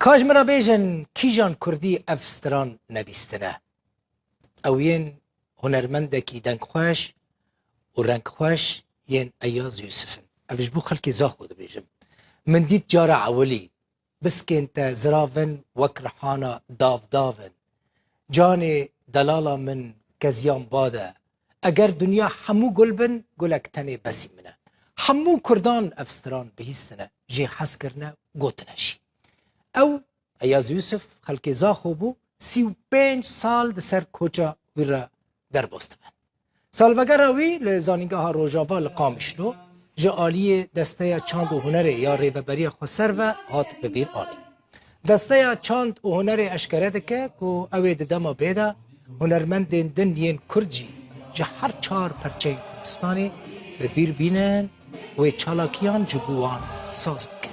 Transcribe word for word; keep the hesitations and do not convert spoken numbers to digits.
Ka ji min re bêjin, kîjan kurdî ev stran nebîstine? Ew yên hunermendekî dengxweş û rengxweş yên Eyaz Yûsif in. Ev ji bo xelkê Zaxo dibêjim. Min dît cara ewilî, biskên te ziravin wek rihana davdavin. Canê delala min keziyan bade. Eger dinya hemû gul bin, gulek tenê besî min e. Hemû kurdan ev stran bihîstine, jê hez kirine, gotine jî. Ew, Eyaz Yûsif, xelkê Zaxo bû, sî û pênc sal di ser koça wî re derbas dibe. Salvegera wî li Zanîngeha Rojava li Qamişlo ji aliyê Desteya Çand û Hunerê ya Rêveberiya Xweser ve hat bi bîr anîn. Desteya Çand û Hunerê eşkere dike ku ew ê di dema bê de hunermendên din yên Kurd jî ji her çar perçeyên Kurdistanê bi bîr bînin û wê çalakiyan ji bo wan saz bikin.